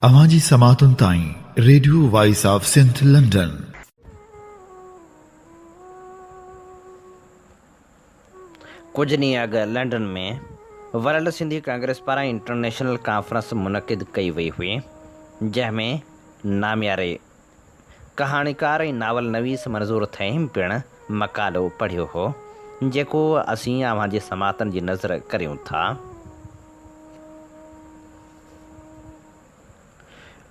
اوهان جي سماعتن تائين radio voice of Sindh London. ڪجهه ڏينهن اڳ لنڊن ۾ ورلڊ سنڌي ڪانگريس پاران انٽرنيشنل ڪانفرنس منعقد ڪئي وئي هئي، جنهن ۾ نامياري ڪهاڻيڪار ۽ ناول نويس منظور ٿهيم پڻ مقالو پڙهيو هو، جيڪو اسين اوهان جي سماعتن جي نذر ڪريون ٿا.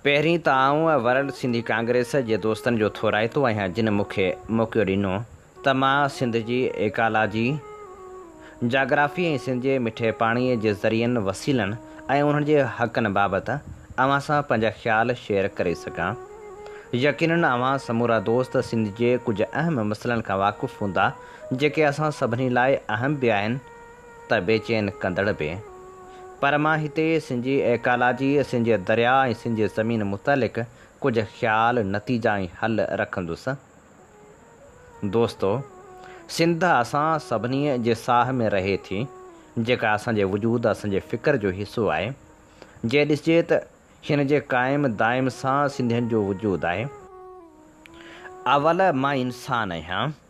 پهرين ته آئون ورلڊ سنڌي ڪانگريس جي دوستن جو ٿورائتو آهيان جن مون کي موقعو ڏنو ته مان سنڌ جي ايڪالاجي، جاگرافي ۽ سنڌ جي مٺي پاڻي جي ذريعن، وسيلن ۽ انهن جي حقن بابت اوهان سان پنهنجا خيال شيئر ڪري سگهان. يقينن اوهان سمورا دوست سنڌ جي ڪجهه اهم مسئلن کان واقف هوندا جيڪي اسان سڀني لاء اهم به آهن ته بيچين ڪندڙ به. پر مان هتي سنڌ جي ايڪالاجي، سنڌ جي درياء ۽ سنڌ جي زمين متعلق ڪجهه خيال، نتيجا ۽ حل رکندس. دوستو! سنڌ اسان سڀني جي ساهه ۾ رهي ٿي، جيڪا اسان جي وجود، اسان جي فڪر جو حصو آهي. جي ڏسجي ته هن جي قائم دائم سان سنڌين جو وجود آهي. اول مان انسان آهيان.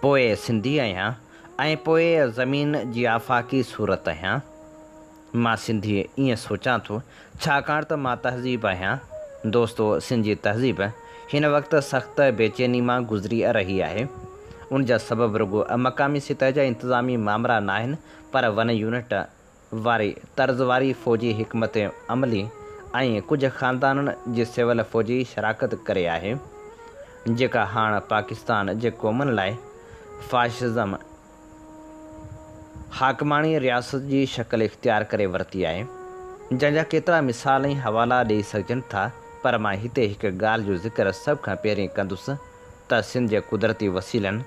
پوء سنڌي آهيان ۽ پوء زمين جي آفاقي صورت آهيان. مان سنڌي ائين سوچان ٿو، ڇاڪاڻ ته مان تهذيب آهيان. دوستو سنڌ جي تهذيب هن وقت سخت بيچيني مان گذري رهي آهي. ان جا سبب رڳو مقامي سطح جا انتظامي مامرا ناهن پر ون يونٽ واري طرز واري فوجي حڪمت عملي ۽ ڪجهه خاندانن جي سول فوجي شراڪت ڪري آهي، جيڪا هاڻ پاڪستان جي قومن لاء فاشزم حاڪماڻي رياست جي شڪل اختيار ڪري ورتي آهي، جنهن جا ڪيترا مثال ۽ حوالا ڏئي سگهجن ٿا، پر مان هتي هڪ ڳالهه جو ذڪر سڀ کان پهرين ڪندس ته سنڌ جي قدرتي وسيلن،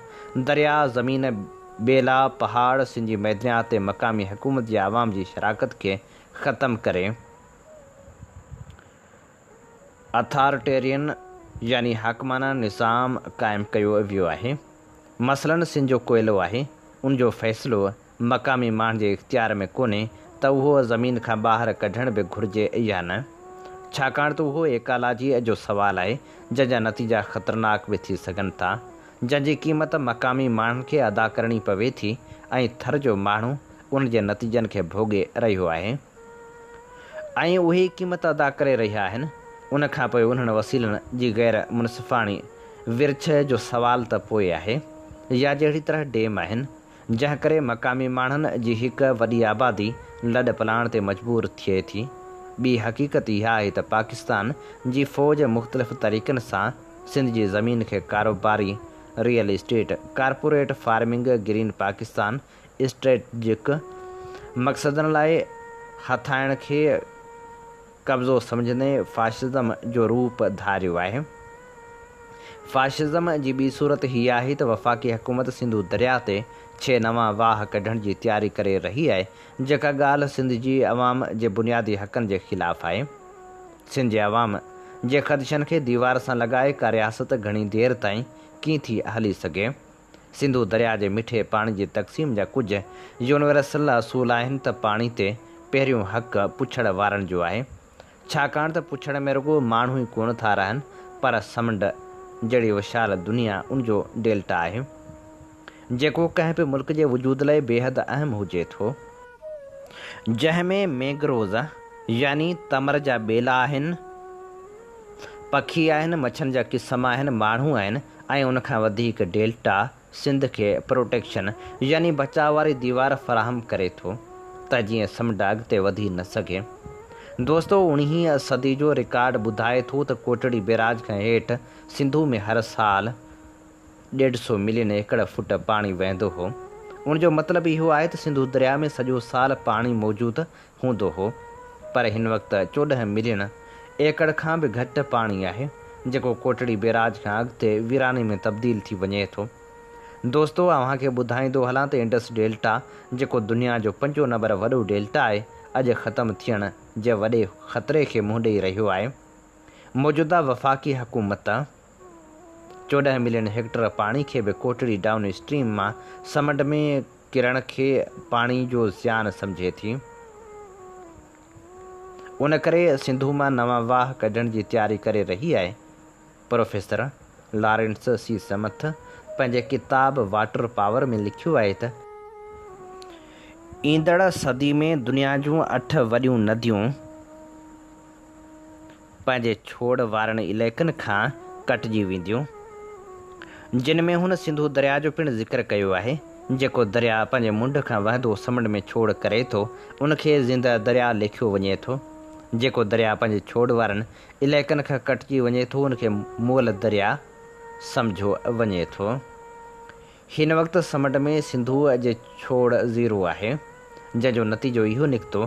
درياء، زمين، ٻيلا، پهاڙ، سنڌ جي معدنيات تي مقامي حڪومت جي عوام جي شراڪت کي ختم ڪري اٿارٽيرين يعني حاڪمانه نظام قائم ڪيو ويو آهي. مثلاً سنڌ جو ڪوئلو آهي، ان جو فيصلو مقامي ماڻهن جي اختيار ۾ ڪونهي ته اهو زمين کان ٻاهر ڪڍڻ به گهرجي يا نه. ڇاڪاڻ ته اهو ايڪالاجيء جو سوال آهي، جنهن جا نتيجا خطرناڪ به ٿي سگهن ٿا، جنهن جي قيمت مقامي ماڻهن کي ادا ڪرڻي پوي ٿي ۽ ٿر جو ماڻهو ان جي نتيجن کي ڀوڳي رهيو آهي ۽ اهي ئي قيمت ادا ڪري رهيا آهن. ان کان پوء انهن وسيلن جي غير منصفاڻي ورڇ جو سوال ته پوء آهي يا جهڙي طرح ڊيم آهن، جنهن ڪري مقامي ماڻهن جي هڪ وڏي آبادي لڏ پلاڻ تي مجبور ٿئي ٿي. ٻي حقيقت اها آهي ته پاڪستان جي فوج مختلف طريقن سان سنڌ جي زمين کي ڪاروباري، real estate, corporate farming, green Pakistan, strategic مقصدن لاء هٿائڻ کي قبضو سمجهندي فاشزم جو روپ ڌاريو آهي. فاشزم جي ٻي صورت هيء آهي ته وفاقي حڪومت سنڌو درياء تي ڇهه نوان واهه ڪڍڻ جي تياري ڪري رهي آهي، جيڪا ڳالهه سنڌ جي عوام جي بنيادي حقن جي خلاف آهي. سنڌ جي عوام جي خدشن کي ديوار سان لڳائي ڪا رياست گهڻي دير تائين ڪيئن ٿي هلي سگهي؟ سنڌو درياء جي مٺي پاڻي جي تقسيم جا ڪجهه يونيورسل اصول آهن ته پاڻي تي پهريون حق پڇڙ وارن جو آهي. ڇاڪاڻ ته پڇڙ ۾ رڳو ماڻهو ئي ڪونه ٿا رهن پر سمنڊ جهڙي وشال دنيا ان جو ڊيلٽا آهي. جيڪو ڪنهن به ملڪ جي وجود لئه بيحد اهم هجي ٿو. جنهن ۾ مينگروز يعني تمر جا ٻيلا آهن. پکي آهن، مڇن جا قسم آهن، ماڻهو آهن ۽ ان کان وڌيڪ ڊيلٽا سنڌ کي پروٽيڪشن يعني بچاء واري ديوار فراهم ڪري ٿو ته جيئن سمنڊ اڳتي وڌي نه سگهي. دوستو اوڻيهين صدي جو رڪارڊ ٻڌائي ٿو ته ڪوٽڙي بيراج کان هيٺ سنڌو ۾ هر سال ڏيڍ سو ملين ايڪڙ فوٽ پاڻي وهندو هو. ان جو مطلب اهو آهي ته سنڌو درياء ۾ سڄو سال پاڻي موجود هوندو هو. پر هن وقت 14 ملين ايڪڙ کان به گهٽ پاڻي آهي، جيڪو ڪوٽڙي بيراج کان اڳتي ويراني ۾ تبديل ٿي وڃي ٿو. دوستو اوهان کي ٻڌائيندو هلان ته انڊس ڊيلٽا جيڪو دنيا جو پنجون نمبر وڏو ڊيلٽا آهي، اڄ ختم ٿيڻ جي وڏي خطري کي منهن ڏئي رهيو آهي. موجوده وفاقي حڪومت 14 ملين هيڪٽر پاڻي کي به ڪوٽڙي ڊائون اسٽريم مان سمنڊ ۾ ڪرڻ کي پاڻي جو زيان سمجهي ٿي. ان ڪري سنڌو مان نوان واهه ڪڍڻ جي تياري ڪري رهي آهي. پروفيسر لارنس سي سمٿ پنهنجي ڪتاب واٽر پاور ۾ لکيو آهي ته، ايندڙ صدي ۾ دنيا جون اٺ وڏيون نديون پنهنجي ڇوڙ وارن علائقن کان ڪٽجي وينديون، جن ۾ هن سنڌو درياء جو پڻ ذڪر ڪيو آهي، جيڪو درياء پنهنجي منڍ کان وهندو سمنڊ ۾ ڇوڙ ڪري ٿو، ان کي زنده درياء ليکيو وڃي ٿو. جيڪو درياء پنهنجي ڇوڙ وارن علائقن کان ڪٽجي وڃي ٿو، ان کي مئل درياء سمجهيو وڃي ٿو. هن وقت سمنڊ ۾ سنڌوء جي ڇوڙ زيرو آهي، جنهن جو نتيجو اهو نڪتو،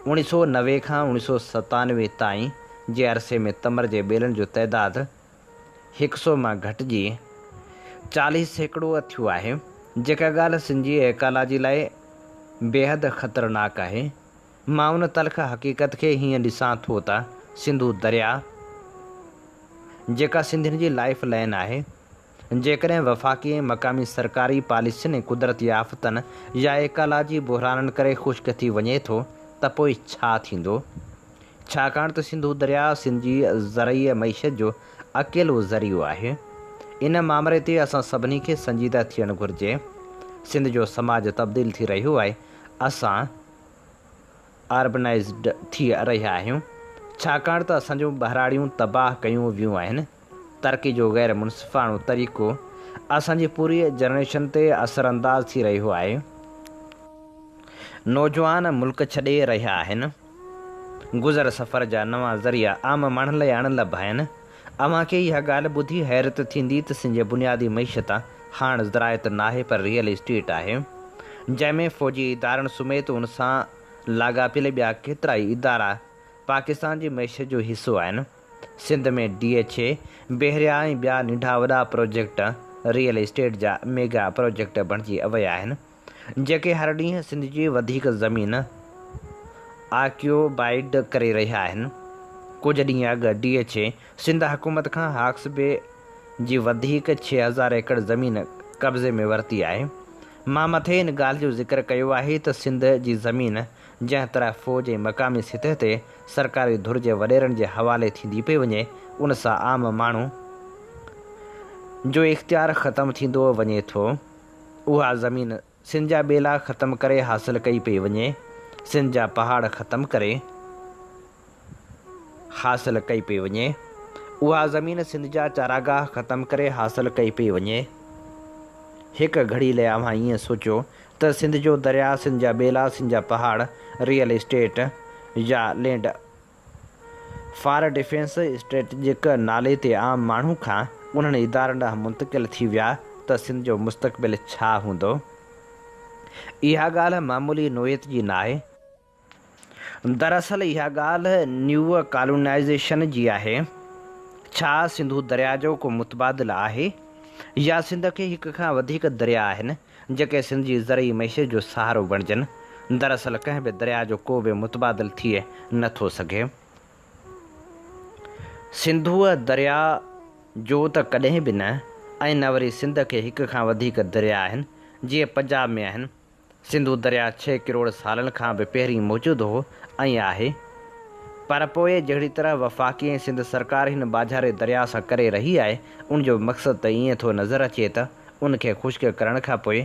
اوڻيھ سو 90 کان اوڻيھ سو 97 تائين جي عرصي ۾ تمر جي ٻيلن جو تعداد هڪ سو مان گهٽجي 40% ٿيو آهي، جيڪا ڳالهه سنڌ جي ايڪالاجي لاء بيحد خطرناڪ آهي. مان ان تلخ حقيقت کي هيئن ڏسان ٿو ته سنڌو درياء، جيڪا سنڌين جي لائيف لائين آهي، جيڪڏهن وفاقي ۽ مقامي سرڪاري پاليسين ۽ قدرتي آفتن يا ايڪالاجي بحرانن ڪري خشڪ ٿي وڃي ٿو ته پوء ڇا ٿيندو؟ ڇاڪاڻ ته سنڌو درياء سنڌ جي زرعي معيشت جو اڪيلو ذريعو آهي. ان مامري تي اسان سڀني کي سنجيده ٿيڻ گهرجي. سنڌ جو سماج تبديل ٿي رهيو آهي. اسان. اربنائيزڊ ٿي رهيا آهيون، ڇاڪاڻ ته اسان جون ٻهراڙيون تباهه ڪيون ويون آهن. ترقي جو غير منصفاڻو طريقو اسان جي پوري جنريشن تي اثرانداز ٿي رهيو آهي. نوجوان ملڪ ڇڏي رهيا آهن. گذر سفر جا نوان ذريعا عام ماڻهن لاء اڻ لڀ آهن. اوهان کي اها ڳالهه ٻڌي حيرت ٿيندي ته سنڌ جي بنيادي معيشت هاڻ زراعت ناهي پر ريئل اسٽيٽ آهي، جنهن ۾ فوجي ادارن سميت ان سان لاڳاپيل ٻيا ڪيترائي ادارا پاڪستان جي معيشت جو حصو آهن. سنڌ ۾ ڊي ايڇ اي، بحريا ۽ ٻيا ننڍا وڏا پروجيڪٽ ريئل اسٽيٽ جا ميگا پروجيڪٽ بڻجي ويا آهن. جيڪي هر ڏينهن سنڌ جي وڌيڪ زمين آڪيوپائيڊ ڪري رهيا آهن. ڪجهه ڏينهن اڳ ڊي ايڇ اي سنڌ حڪومت کان هاڪس بي جي وڌيڪ 6000 ايڪڙ زمين قبضي ۾ ورتي آهي. مان مٿي ان ڳالهه جو ذڪر ڪيو آهي ته سنڌ جي زمين جنهن طرح فوج ۽ مقامي سطح تي سرڪاري ڌر جي وڏيرن جي حوالي ٿيندي پئي وڃي ان سان عام ماڻهو جو اختيار ختم ٿيندو وڃي ٿو. اها زمين سنڌ جا ٻيلا ختم ڪري حاصل ڪئي پئي وڃي، سنڌ جا پهاڙ ختم ڪري حاصل ڪئي پئي وڃي، اها زمين سنڌ جا چاراگاهه ختم ڪري حاصل ڪئي پئي وڃي. هڪ گهڙي لاء اوهان ائين سوچيو ته سنڌ جو درياء، سنڌ جا ٻيلا، سنڌ جا پهاڙ ريئل اسٽيٽ يا لينڊ فار ڊفينس اسٽريٽجڪ نالي تي عام ماڻهو کان انهن ادارن ڏانهن منتقل ٿي ويا ته سنڌ جو مستقبل ڇا هوندو؟ اها ڳالهه معمولي نوعيت جي ناهي. دراصل اها ڳالهه نيو ڪالونائيزيشن جي آهي. ڇا سنڌو درياء جو ڪو متبادل آهي؟ يا سنڌ کي هڪ کان وڌيڪ درياء آهن؟ جيڪي سنڌ جي زرعي معيشت جو سهارو بڻجن. دراصل ڪنهن به درياء جو ڪو به متبادل ٿي نه ٿو سگهي. سنڌوء درياء جو ته ڪڏهن به نه ۽ نه وري سنڌ کي هڪ کان وڌيڪ درياء آهن، جيئن پنجاب ۾ آهن. سنڌو درياء ڇهه ڪروڙ سالن کان به پهرين موجود هو ۽ آهي. پر پوء جهڙي طرح وفاقي ۽ سنڌ سرڪار هن ٻاجهاري درياء سان ڪري رهي آهي، ان جو مقصد ته ائين ٿو نظر اچي ته ان کي خشڪ ڪرڻ کان پوء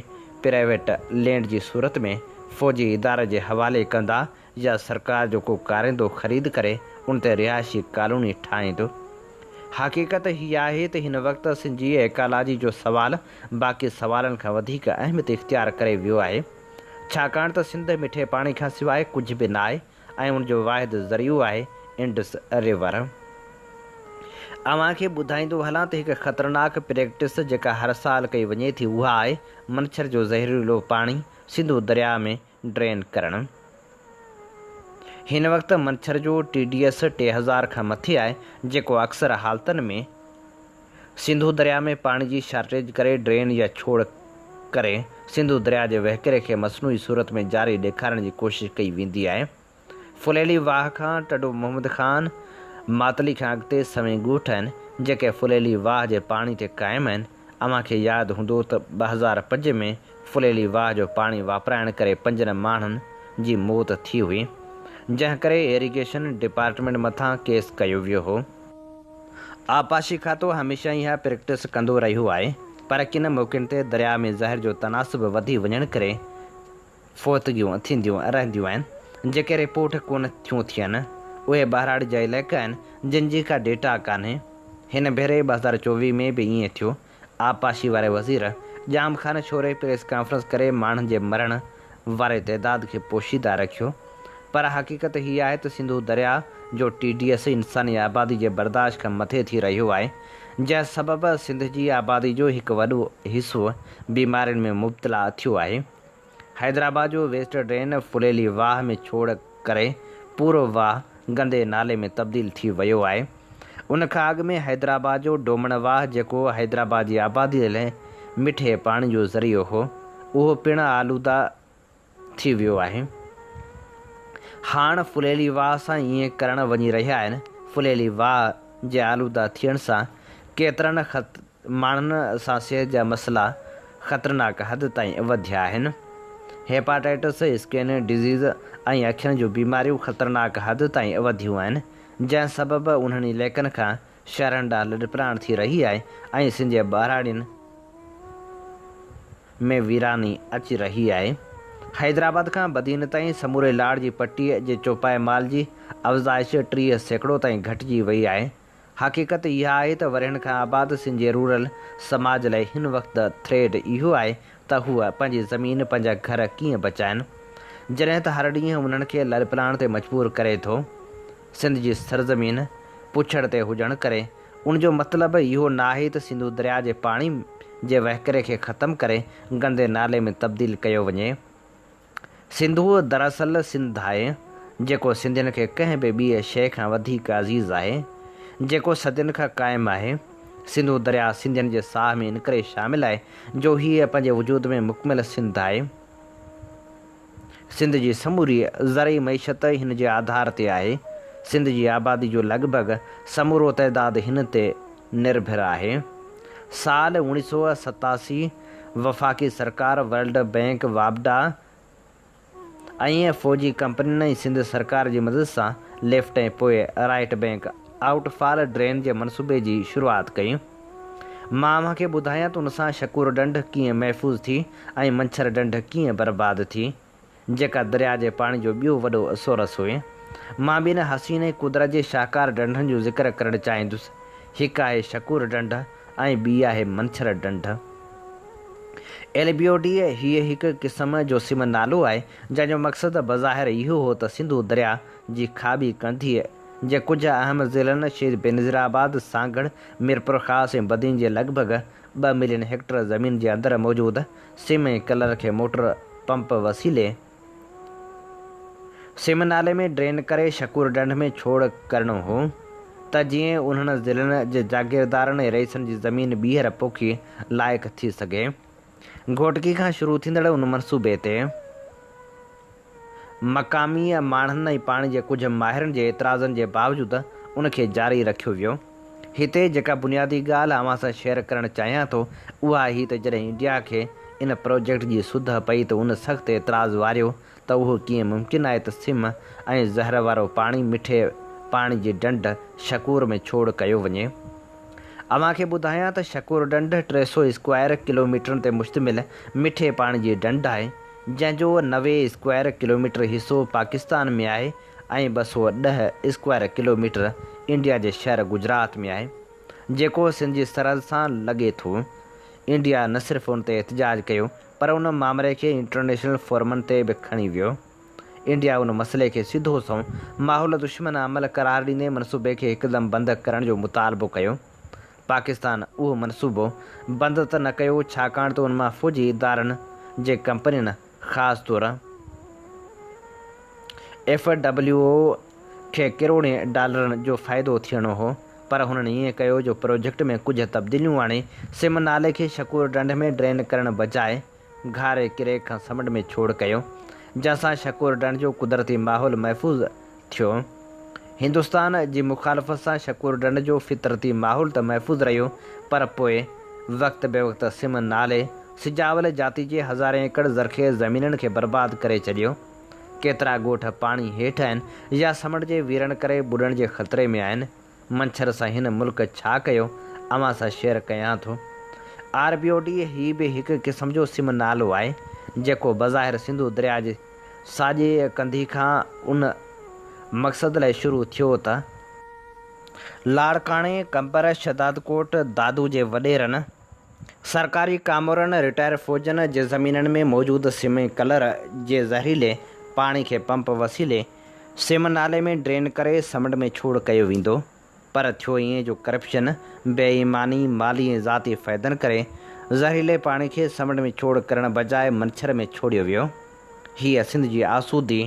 پرائيويٽ لينڊ جي صورت ۾ فوجي اداري جي حوالي ڪندا يا سرڪار جو ڪو ڪارندو خريد ڪري ان تي رهائشي ڪالوني ٺاهيندو. حقيقت هي آهي ته هن وقت سنڌ جي ايڪالاجي جو سوال باقي سوالن کان وڌيڪ اهميت اختيار ڪري ويو آهي. ڇاڪاڻ ته سنڌ مٺي پاڻي کان سواء ڪجهه به ناهي ۽ ان جو واحد ذريعو آهي انڊس ريور. اوهان کي ٻڌائيندو هلان ته هڪ خطرناڪ پريڪٽس جيڪا هر سال ڪئي وڃي ٿي اها آهي منڇر جو زهريلو پاڻي سنڌو درياء ۾ ڊرين ڪرڻ. هن وقت منڇر جو ٽي ڊي ايس 3000 کان مٿي آهي جيڪو اڪثر حالتن ۾ سنڌو درياء ۾ پاڻي جي شارٽيج ڪري ڊرين يا ڇوڙ ڪري سنڌو درياء جي وهڪري کي مصنوعي صورت ۾ جاري ڏيکارڻ جي ڪوشش ڪئي ويندي آهي. ڦليلي واهه کان ٽنڊو محمد خان ماتلي کان اڳتي سوين ڳوٺ آهن، جيڪي ڦليلي واهه جي پاڻي تي قائم آهن. اوهان کي ياد هوندو ته 2005 ۾ ڦليلي واهه جو پاڻي واپرائڻ ڪري پنجن ماڻهن جي موت ٿي هئي. جنهن ڪري ايريگيشن ڊپارٽمينٽ مٿان ڪيس ڪيو ويو هو. آبپاشي کاتو هميشه اها پريڪٽس ڪندو رهيو آهي پر ڪن موقعن تي درياء ۾ زهر جو تناسب وڌي وڃڻ ڪري فوتگيون ٿينديون رهنديون آهن، جيڪي رپورٽ ڪونه ٿيون ٿين. اهي ٻهراڙي جا علائقا آهن، جن جي ڪا ڊيٽا ڪانهي. هن ڀيري 2024 ۾ به ائين ٿيو. آبپاشي واري وزير ڄام خان شوري پريس ڪانفرنس ڪري ماڻهن جي مرڻ واري تعداد کي پوشيده رکيو. پر حقيقت هيء آهي ته سنڌو درياء جو ٽي ڊي ايس انساني آبادي جي برداشت کان مٿي ٿي رهيو آهي، جنهن سبب سنڌ جي آبادي جو هڪ وڏو حصو بيمارين ۾ مبتلا ٿيو آهي. حيدرآباد جو ويسٽ ڊرين ڦليلي واهه ۾ ڇوڙ ڪري پورو واهه گندي نالي ۾ تبديل ٿي ويو آهي. ان کان اڳ ۾ حيدرآباد جو ڊومڻ واهه جيڪو حيدرآباد جي آبادي لاء مٺي پاڻي جو ذريعو هو، اهو پڻ آلوده ٿي ويو آهي. هاڻ ڦليلي واهه سان ائين ڪرڻ وڃي رهيا آهن. ڦليلي واهه جي آلوده ٿيڻ سان ڪيترن ماڻهن سان صحت جا مسئلا خطرناڪ حد تائين وڌيا آهن. هيپاٽائٽس، اسڪن ڊزيز ۽ اکين جون بيماريون خطرناڪ حد تائين وڌيون آهن، جنهن سبب انهن علائقن کان شهرن ڏانهن لڏپلاڻ ٿي رهي آهي ۽ سنڌ جي ٻهراڙين ۾ ويراني اچي رهي آهي. حيدرآباد کان بدين تائين سموري لاڙ جي پٽي جي چوپائي مال جي افزائش 30% تائين گهٽجي وئي آهي. حقيقت اها آهي ته ورهين کان آباد سنڌ جي رورل سماج لاء هن وقت ٿريڊ اهو آهي ته هو پنهنجي زمين، پنهنجا گهر ڪيئن بچائن؟ جڏهن ته هر ڏينهن انهن کي لڏپلاڻ تي مجبور ڪري ٿو. سنڌ جي سرزمين پڇڙ تي هجڻ ڪري ان جو مطلب اهو ناهي ته سنڌو درياء جي پاڻي جي وهڪري کي ختم ڪري گندي نالي ۾ تبديل ڪيو وڃي. سنڌو دراصل سنڌ آهي، جيڪو سنڌين کي ڪنهن به ٻيء شيء کان وڌيڪ عزيز آهي، جيڪو صدين کان قائم آهي. سنڌو درياء سنڌين جي ساهه ۾ انڪري شامل آهي، جو هيء پنهنجي وجود ۾ مڪمل سنڌ آهي. سنڌ جي سموري زرعي معيشت هن جي آڌار تي آهي. سنڌ جي آبادي جو لڳ ڀڳ سمورو تعداد هن تي نرڀر آهي. سال 1987 وفاقي سرڪار، ورلڊ بئنڪ، واپڊا ۽ فوجي ڪمپنين ۽ سنڌ سرڪار جي مدد سان ليفٽ ۽ پوء right bank out fall drain جي منصوبي جي شروعات ڪئي. مان اوهان کي ٻڌايان ته ان سان شڪور ڍنڍ ڪيئن محفوظ ٿي ۽ منڇر ڍنڍ ڪيئن برباد ٿي. جيڪا درياء جي پاڻي جو ٻيو وڏو سورس هئي. مان ٻن حسين ۽ قدرت جي شاهڪار ڍنڍن جو ذڪر ڪرڻ چاهيندس. هڪ آهي شڪور ڍنڍ ۽ ٻي آهي منڇر ڍنڍ. ايل بي او ڊي، هيء هڪ قسم جو سم نالو آهي، جنهن جو مقصد بظاهر اهو هو ته سنڌو درياء جي کاٻي ڪنڌيء جي ڪجهه اهم ضلعن شهيد بينظير آباد، سانگهڙ، ميرپورخاص ۽ بدين جي لڳ ڀڳ ٻه ملين هيڪٽر زمين جي اندر موجود سم ۽ ڪلر کي موٽر پمپ وسيلي سم نالي ۾ ڊرين ڪري شڪور ڍنڍ ۾ ڇوڙ ڪرڻو هو ته جيئن انهن ضلعن جي جاگيردارن ۽ رئيسن جي زمين ٻيهر پوکي لائق ٿي سگهي. گهوٽڪي کان شروع ٿيندڙ ان منصوبي تي مقامي ماڻهن ۽ پاڻي جي ڪجهه ماهرن جي اعتراضن جي باوجود ان کي جاري رکيو ويو. هتي جيڪا بنيادي ڳالهه اوهان سان شيئر ڪرڻ چاهيان ٿو اها هي ته جڏهن انڊيا کي ان پروجيڪٽ جي سڌ پئي ته ان سخت اعتراض واريو ته اهو ڪيئن ممڪن آهي ته سم ۽ زهر وارو پاڻي مٺي پاڻي جي ڍنڍ شڪور ۾ ڇوڙ ڪيو وڃي. اوهان کي ٻڌايان ته شڪور ڍنڍ 300 اسڪوائر ڪلوميٽرن تي مشتمل مٺي پاڻي جي ڍنڍ آهي. جنهن جو 90 اسڪوائر ڪلوميٽر حصو پاڪستان ۾ آهي ۽ 210 اسڪوائر ڪلوميٽر انڊيا جي شهر گجرات ۾ آهي، جيڪو سنڌ جي سرحد سان لڳي ٿو. انڊيا نه صرف ان تي احتجاج ڪيو پر ان مامري کي انٽرنيشنل فورمن تي به کڻي ويو. انڊيا ان مسئلي کي سڌو سنئون ماحول دشمن عمل قرار ڏيندي منصوبي کي هڪدم بند ڪرڻ جو مطالبو ڪيو. پاڪستان اهو منصوبو بند ته نه ڪيو ڇاڪاڻ ته ان مان فوجي ادارن جي ڪمپنين خاص طور ايف ڊبليو او کي ڪروڙين ڊالرن جو فائدو ٿيڻو هو پر هنن ائين ڪيو جو پروجيڪٽ ۾ ڪجهه تبديليون آڻي سم نالي کي شڪور ڍنڍ ۾ ڊرين ڪرڻ بجاء گهاري ڪريڪ کان سمنڊ ۾ ڇوڙ ڪيو، جنهن سان شڪور ڍنڍ جو قدرتي ماحول محفوظ ٿيو. هندستان جي مخالفت سان شڪور ڍنڍ جو فطرتي ماحول ته محفوظ رهيو پر پوء وقت بي وقت سم نالي سجاول جاتي جي هزارين ايڪڙ زرخيز زمينن کي برباد ڪري ڇڏيو. ڪيترا ڳوٺ پاڻي هيٺ آهن يا سمنڊ جي ويرن ڪري ٻڏڻ جي خطري ۾ آهن. منڇر سان هن ملڪ ڇا ڪيو، اوهان سان شيئر ڪيان ٿو. آر بي او ڊي هي به هڪ قسم جو سم نالو آهي، جيڪو بظاهر سنڌو درياء جي ساڄي ڪنڌي کان ان مقصد لاء شروع ٿيو ته، لاڙڪاڻي، قمبر، شهدادڪوٽ، دادو جي وڏيرن، سرڪاري ڪامورن، رٽائر فوجن جي زمينن ۾ موجود سم ۽ ڪلر جي زهريلي پاڻي کي پمپ وسيلي سم نالي ۾ ڊرين ڪري سمنڊ ۾ ڇوڙ ڪيو ويندو پر ٿيو ائين جو ڪرپشن، بي ايماني، مالي ۽ ذاتي فائدن ڪري زهريلي پاڻي کي سمنڊ ۾ ڇوڙ ڪرڻ بجاء منڇر ۾ ڇوڙيو ويو. هيء سنڌ جي آسودي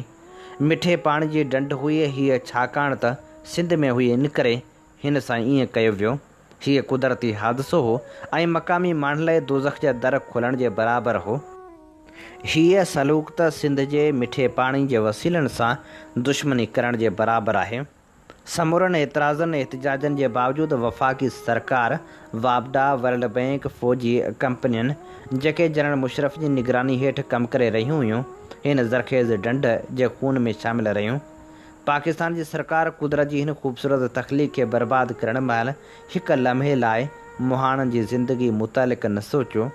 مٺي پاڻي جي ڍنڍ هئي، هيء ڇاڪاڻ ته سنڌ ۾ هئي انڪري هن سان ائين ڪيو ويو. هيء قدرتي حادثو هو ۽ مقامي ماڻهن لاء دوزخ جا در کولڻ جي برابر هو. هيء سلوڪ ته سنڌ جي مٺي پاڻي جي وسيلن سان دشمني ڪرڻ جي برابر آهي. سمورن اعتراضن ۽ احتجاجن جي باوجود وفاقي سرڪار، واپڊا، ورلڊ بئنڪ، فوجي ڪمپنين، جيڪي جنرل مشرف جي نگراني هيٺ ڪم ڪري رهيون هيون، هن زرخيز ڍنڍ جي خون ۾ شامل رهيون. پاڪستان جي سرڪار قدرت جي هن خوبصورت تخليق کي برباد ڪرڻ مهل هڪ لمحي لاء مهاڻن جي زندگي متعلق نه سوچيو،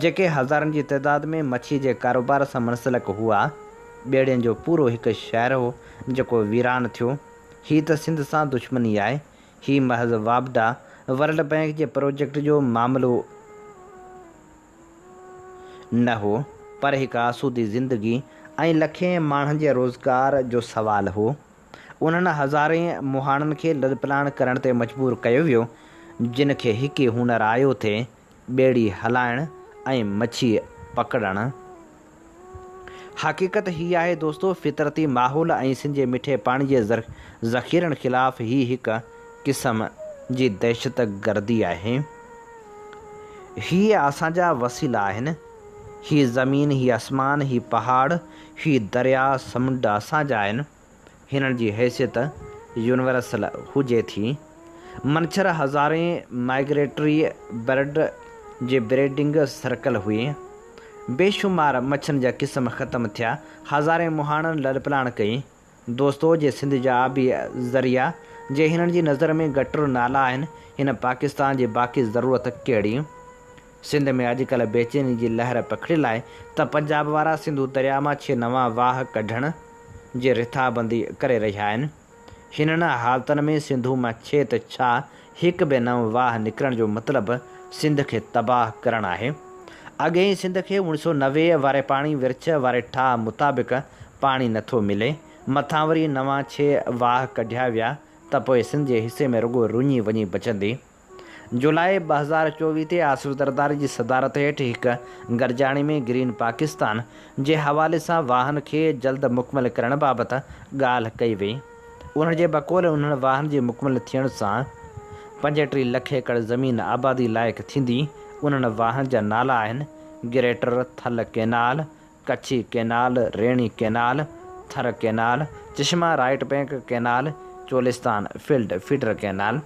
جيڪي هزارن جي تعداد ۾ مڇي جي ڪاروبار سان منسلڪ هئا. ٻيڙين جو پورو هڪ شهر هو، جيڪو ويران ٿيو. هي ته سنڌ سان دشمني آهي. هي محض واپڊا، ورلڊ بئنڪ جي پروجيڪٽ جو معاملو نه هو، پر هڪ آسودي زندگي ۽ لکين ماڻهن جي روزگار جو سوال هو. انهن هزارين مهاڻن کي لڏپلاڻ ڪرڻ تي مجبور ڪيو ويو، جن کي هڪ ئي هنر آيو ٿي، ٻيڙي هلائڻ ۽ مڇي پڪڙڻ. حقيقت هي آهي دوستو، فطرتي ماحول ۽ سنڌ جي مٺي پاڻي جي ذخيرن خلاف هي هڪ قسم جي دهشتگردي آهي. هي اسان جا وسيلا آهن. هي زمين، هي آسمان، هي پهاڙ، هي درياء، سمنڊ اسان جا آهن. هنن جي حيثيت يونيورسل هجي ٿي. منڇر هزارين مائگريٽري برڊ جي بريڊنگ سرڪل هئي. بيشمار مڇن جا قسم ختم ٿيا. هزارين مهاڻن لڏپلاڻ ڪئي. دوستو جي سنڌ جا آبي ذريعا جي هنن جي نظر ۾ گٽر نالا آهن هن پاڪستان جي باقي ضرورت ڪهڙي؟ سنڌ ۾ اڄڪلهه بيچيني جي لهر پکڙيل آهي ته پنجاب وارا سنڌو درياء مان ڇهه نوان واهه ڪڍڻ جي رٿابندي ڪري رهيا آهن. هنن حالتن ۾ سنڌو مان ڇهه ته ڇا هڪ به نئون واهه نڪرڻ جو مطلب سنڌ کي تباهه ڪرڻ آهي. اڳي ئي سنڌ کي 1990 واري پاڻي ورڇ واري ٺاهه مطابق پاڻي نه ٿو ملي، مٿان وري نوان ڇهه واهه ڪڍيا ويا ته پوء سنڌ جي حصي ۾ رڳو رڃي وڃي بچندي. جولاء 2024 تي آصف زرداري جي صدارت هيٺ هڪ گڏجاڻي ۾ گرين پاڪستان جي حوالي سان واهن کي جلد مڪمل ڪرڻ بابت ڳالهه ڪئي وئي. انهن جي بقول انهن واهن جي مڪمل ٿيڻ سان 35 لک ايڪڙ زمين آبادي لائق ٿيندي. انهن واهن جا نالا آهن، greater Thal canal, Kachhi canal, Rainee canal, Thar canal, Chashma right bank canal, Cholistan flood feeder canal.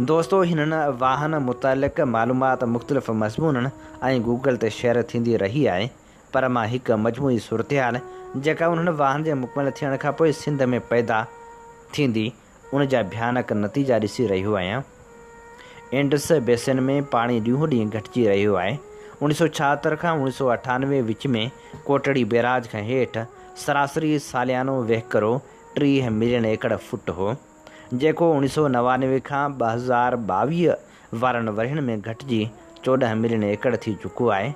دوستو هنن واهن متعلق معلومات مختلف مضمونن ۽ گوگل تي شيئر ٿيندي رهي آهي پر مان هڪ مجموعي صورتحال جيڪا انهن واهن جي مڪمل ٿيڻ کانپوء سنڌ ۾ پيدا ٿيندي ان جا ڀيانڪ نتيجا ڏسي رهيو آهيان. انڊس بيسن ۾ پاڻي ڏينهون ڏينهن گهٽجي رهيو آهي. 1976 کان 1998 وچ ۾ ڪوٽڙي بيراج کان هيٺ سراسري ساليانو وهڪرو 30 ملين ايڪڙ فوٽ هو، جيڪو 1999 کان 2022 وارن ورهين ۾ گهٽجي 14 ملين ايڪڙ ٿي چڪو آهي.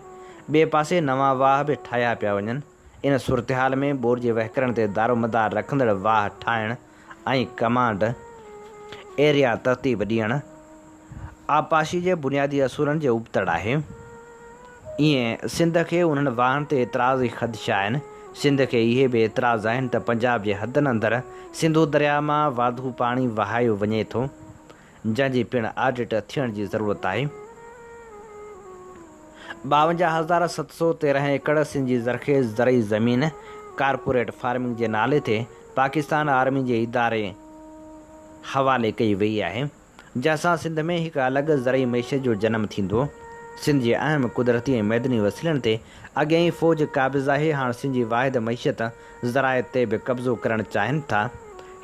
ٻئي پاسي نوان واهه به ٺاهيا پيا وڃن. ان صورتحال ۾ ٻوڏ جي وهڪرن تي دارومدار رکندڙ واهه ٺاهڻ ۽ ڪمانڊ ايريا ترتيب ڏيڻ آبپاشي جي بنيادي اصولن جي ابتڙ آهي. ائين سنڌ کي انهن واهن تي اعتراض ۽ خدشا آهن. سنڌ کي اهي به اعتراض آهن ته پنجاب جي حدن اندر سنڌو درياء مان واڌو پاڻي وهايو وڃي ٿو، جنهن جي پڻ آڊٽ ٿيڻ جي ضرورت آهي. 52713 ايڪڙ سنڌ جي زرخيز زرعي زمين ڪارپوريٽ فارمنگ جي نالي تي پاڪستان آرمي جي اداري حوالي ڪئي وئي آهي، جنهن سان سنڌ ۾ هڪ الڳ زرعي معيشت جو جنم ٿيندو. سنڌ جي اهم قدرتي ۽ معدني وسيلن تي اڳيان ئي فوج قابض آهي، هاڻ سنڌ جي واحد معيشت زراعت تي به قبضو ڪرڻ چاهين ٿا.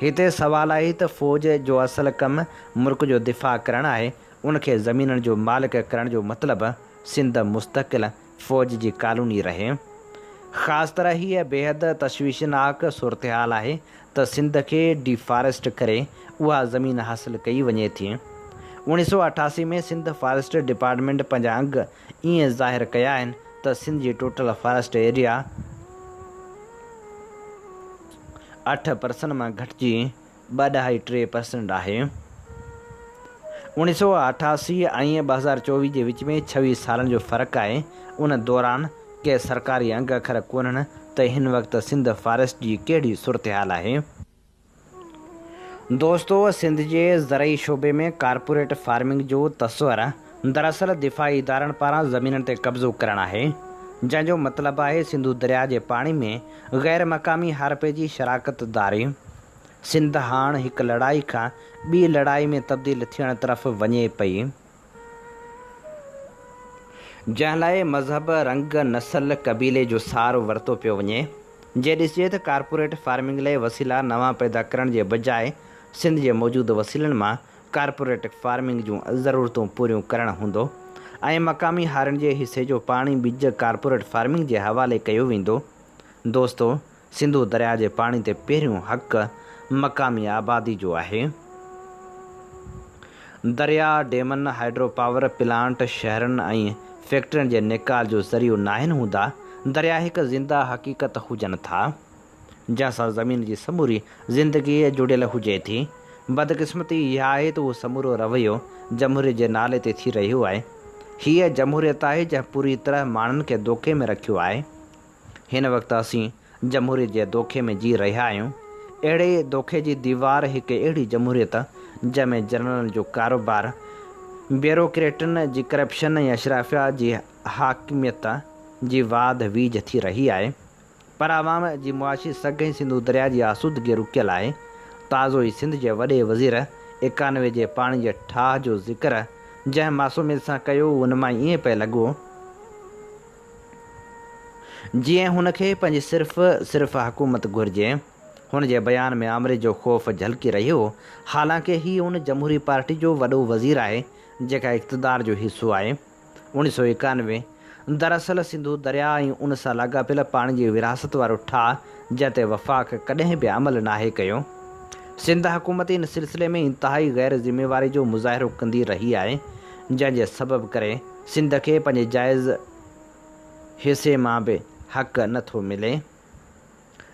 هتي سوال آهي ته فوج جو اصل ڪم ملڪ جو دفاع ڪرڻ آهي، ان کي زمينن جو مالڪ ڪرڻ جو مطلب سنڌ مستقل فوج جي ڪالوني رهي. خاص طرح هيء بيحد تشويشناڪ صورتحال آهي ته سنڌ کي ڊي فاريسٽ ڪري اها زمين حاصل ڪئي وڃي ٿي. 1988 ۾ سنڌ فاريسٽ ڊپارٽمينٽ پنهنجا انگ ائين ظاهر ڪيا آهن ته سنڌ جي ٽوٽل فاريسٽ ايريا اٺ پرسنٽ مان گهٽجي ٻه ڏهائي ٽي پرسنٽ آهي. 1988 ۽ 2024 جي وچ ۾ 26 سالن جو فرق آهي، ان دوران ڪي سرڪاري انگ اکر ڪونهن ته هن وقت سنڌ فاريسٽ جي ڪهڙي صورتحال آهي. دوستو سنڌ جي زرعي شعبي ۾ ڪارپوريٽ فارمنگ جو تصور دراصل دفاعي ادارن پاران زمينن تي قبضو ڪرڻ آهي، جنهن جو مطلب آهي سنڌو درياء جي پاڻي ۾ غير مقامي هارپي جي شراڪت داري. سنڌ هاڻ هڪ لڙائي کان ٻي لڙائي ۾ تبديل ٿيڻ طرف وڃي پئي. جنهن لاء مذهب، رنگ، نسل، قبيلي جو سهارو ورتو پيو وڃي. جي ڏسجي ته ڪارپوريٽ فارمنگ لاء وسيلا نوان پيدا ڪرڻ جي بجاء سنڌ جي موجود وسيلن مان ڪارپوريٽ فارمنگ جون ضرورتون پوريون ڪرڻ هوندو ۽ مقامي هارين جي حصي جو پاڻي ٻج ڪارپوريٽ فارمنگ جي حوالي ڪيو ويندو. دوستو! سنڌو درياء جي پاڻي تي پهريون حق مقامي آبادي جو آهي. درياء، ڊيمن، هائيڊرو پاور پلانٽ، شهرن ۽ فيڪٽرين جي نيڪال جو ذريعو ناهن هوندا، درياء هڪ زنده حقيقت هجن ٿا، جنهن سان زمين جي سموري زندگي جڙيل هجي ٿي. بدقسمتي اها آهي ته اهو سمورو رويو جمهوريت جي نالي تي ٿي رهيو آهي. هيء جمهوريت آهي جنهن پوري طرح ماڻهن کي دوکي ۾ رکيو آهي. هن وقت اسين جمهوريت جي دوکي ۾ جي رهيا آهيون. اهڙي دوکي جي ديوار هڪ اهڙي جمهوريت جنهن ۾ جنرلن جو ڪاروبار، بيوروڪريٽن جي ڪرپشن ۽ اشرافيا جي حاڪميت جي واڌ ويجهه ٿي رهي آهي. پر عوام جي معاشي سگهه ۽ سنڌو درياء جي آسودگي رڪيل آهي. تازو ئي سنڌ جي وڏي وزير 91 جي پاڻي جي ٺاهه جو ذڪر جنهن معصوميت سان ڪيو ان مان ائين پئي لڳو جيئن هن کي پنهنجي صرف صرف حڪومت گهرجي. هن جي بيان ۾ آمريت جو خوف جهلڪي رهيو هو. حالانڪه هي ان جمهوري پارٽي جو وڏو وزير آهي، جيڪا اقتدار جو حصو آهي. 1991 دراصل سنڌو درياء ۽ ان سان لاڳاپيل پاڻي جي ورهاست وارو ٺاهه جنهن تي وفاق ڪڏهن به عمل ناهي ڪيو. سنڌ حڪومت ان سلسلي ۾ انتهائي غير ذميواري جو مظاهرو ڪندي رهي آهي، جنهن جي سبب ڪري سنڌ کي پنهنجي جائز حصي مان به حق نه ٿو ملي،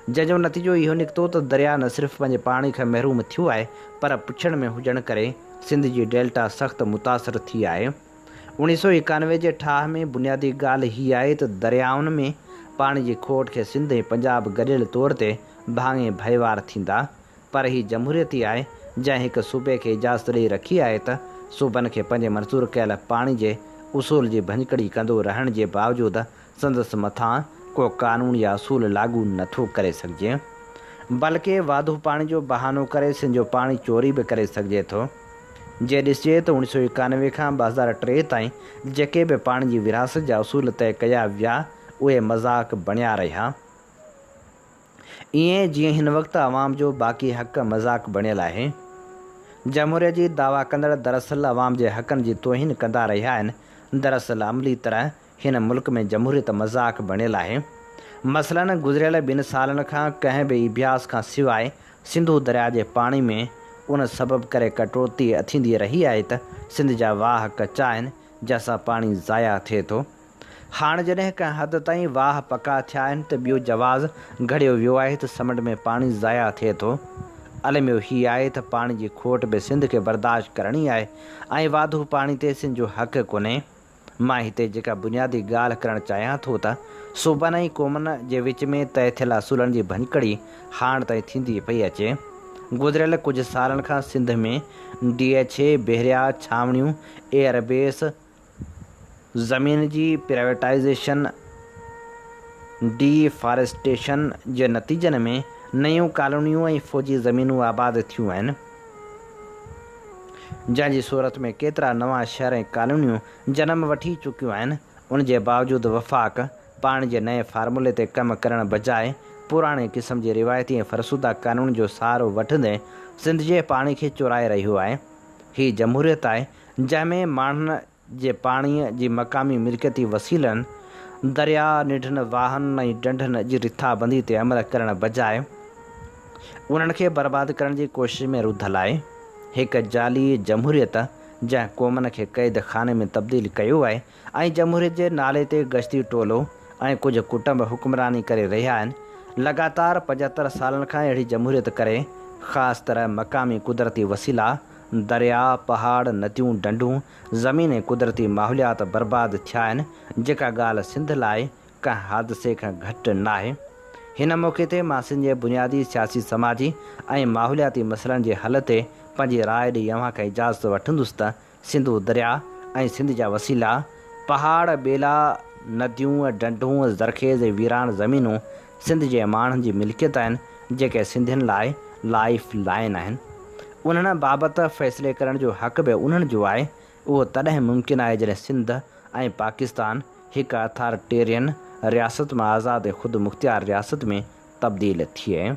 جنهن جو نتيجو اهو نڪتو ته درياء نه صرف پنهنجي پاڻي کان محروم ٿيو آهي پر پڇڙ ۾ هجڻ ڪري سنڌ جي ڊيلٽا سخت متاثر ٿي آهي. 1991 جي ٺاهه ۾ بنيادي ڳالهه هي آهي ته دريائن ۾ پاڻي جي کوٽ کي سنڌ ۽ پنجاب گڏيل طور تي ڀاڱي ڀائيوار ٿيندا پر هي جمهوريت ئي آهي جنهن هڪ صوبي کي اجازت ڏئي رکي آهي ته صوبن کي پنهنجي منظور ڪيل پاڻي جي اصول جي ڀڃڪڙي ڪندو رهڻ جي باوجود سندس مٿان ڪو قانون يا اصول لاڳو نه ٿو ڪري سگهجي. بلڪه واڌو پاڻي جو بهانو ڪري سنڌ جو پاڻي چوري به ڪري سگهجي ٿو. جي ڏسجي ته 1991 کان 2003 تائين جيڪي به پاڻي جي ورهاست جا اصول طئي ڪيا ويا اهي مذاق بڻيا رهيا. ائين جيئن هن وقت عوام جو باقي حق مذاق بڻيل آهي. جمهوريت جي دعويٰ ڪندڙ دراصل عوام جي حقن جي توهين ڪندا رهيا آهن. دراصل عملي طرح هن ملڪ ۾ جمهوريت مذاق بڻيل آهي. مثلاً گذريل ٻن سالن کان ڪنهن به اڀياس کان سواء سنڌو درياء جي پاڻي ۾ ان سبب ڪري ڪٽوتي ٿيندي رهي آهي ته سنڌ جا واهه ڪچا آهن جنهن سان پاڻي ضايع ٿئي ٿو. هاڻ جڏهن ڪنهن حد تائين واهه پڪا ٿيا آهن ته ٻيو جواز گهڙيو ويو آهي ته سمنڊ ۾ پاڻي ضايع ٿئي ٿو. الميو هي آهي ته پاڻي جي کوٽ به سنڌ کي برداشت ڪرڻي آهي ۽ واڌو پاڻي تي سنڌ جو حق ڪونهي. مان هتي جيڪا بنيادي ڳالهه ڪرڻ چاهيان ٿو ته صوبن ۽ قومن جي وچ ۾ طئي ٿيل اصولن جي ڀڃڪڙي هاڻ تائين ٿيندي پئي اچي. گذريل ڪجهه سالن کان سنڌ ۾ ڊي ايڇ اي، بحريا، ڇانوڻيون، ايئر بيس، زمين جي پرائيويٽائيزيشن، ڊي فاريسٽيشن جي نتيجن ۾ نيون ڪالونيون ۽ فوجي زمينون آباد ٿيون آهن. جنهن جي صورت ۾ ڪيترا نوان شهر ۽ ڪالونيون جنم وٺي چڪيون آهن، ان جي باوجود وفاق پاڻي جي نئين فارمولي تي ڪم ڪرڻ بجاء پراڻي قسم جي روايتي ۽ فرسوده قانون جو سهارو وٺندي سنڌ جي پاڻي کي چورائي رهيو آهي. هي جمهوريت آهي، جنهن ۾ ماڻهن جي پاڻيء جي مقامي ملڪيتي وسيلن، درياء، ننڍن واهن ۽ ڍنڍن جي رٿابندي تي عمل ڪرڻ بجاء انهن کي برباد ڪرڻ جي ڪوشش ۾ رڌل آهي. هڪ جعلي جمهوريت جنهن قومن کي قيد خاني ۾ تبديل ڪيو آهي ۽ جمهوريت جي نالي تي گشتي ٽولو ۽ ڪجهه ڪٽنب حڪمراني ڪري رهيا آهن، لڳاتار 75 سالن کان اهڙي جمهوريت ڪري خاص طرح مقامي قدرتي وسيلا، درياء، پهاڙ، نديون، ڍنڍون، زمين ۽ قدرتي ماحوليات برباد ٿيا آهن، جيڪا ڳالهه سنڌ لاء ڪنهن حادثي کان گهٽ ناهي. هن موقعي تي مان سنڌ جي بنيادي سياسي سماجي ۽ ماحولياتي مسئلن جي حل تي پنهنجي راء ڏئي اوهان کان اجازت وٺندس ته سنڌو درياء ۽ سنڌ جا وسيلا، پهاڙ، ٻيلا، نديون، ڍنڍون، زرخيز ۽ ويران زمينون سنڌ جي ماڻهن جي ملڪيت آهن، جيڪي سنڌين لاء لائيف لائين آهن. انهن بابت فيصلي ڪرڻ جو حق به انهن جو آهي. اهو تڏهن ممڪن آهي جڏهن سنڌ ۽ پاڪستان هڪ اٿارٽيرين رياست مان آزاد ۽ خودمختيار رياست ۾ تبديل ٿئي.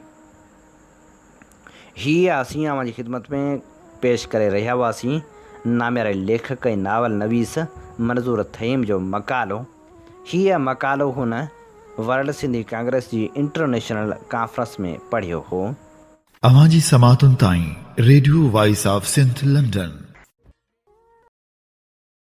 هي اسين اوهان جي خدمت ۾ پيش ڪري رهيا هئاسين نامياري ليکڪ ۽ ناول نويس منظور ٿهيم جو مقالو. هيء مقالو هن ورلڊ سنڌي ڪانگريس جي انٽرنيشنل ڪانفرنس ۾ پڙهيو هو. اوهان جي سماعتن تائين radio voice of Sindh London.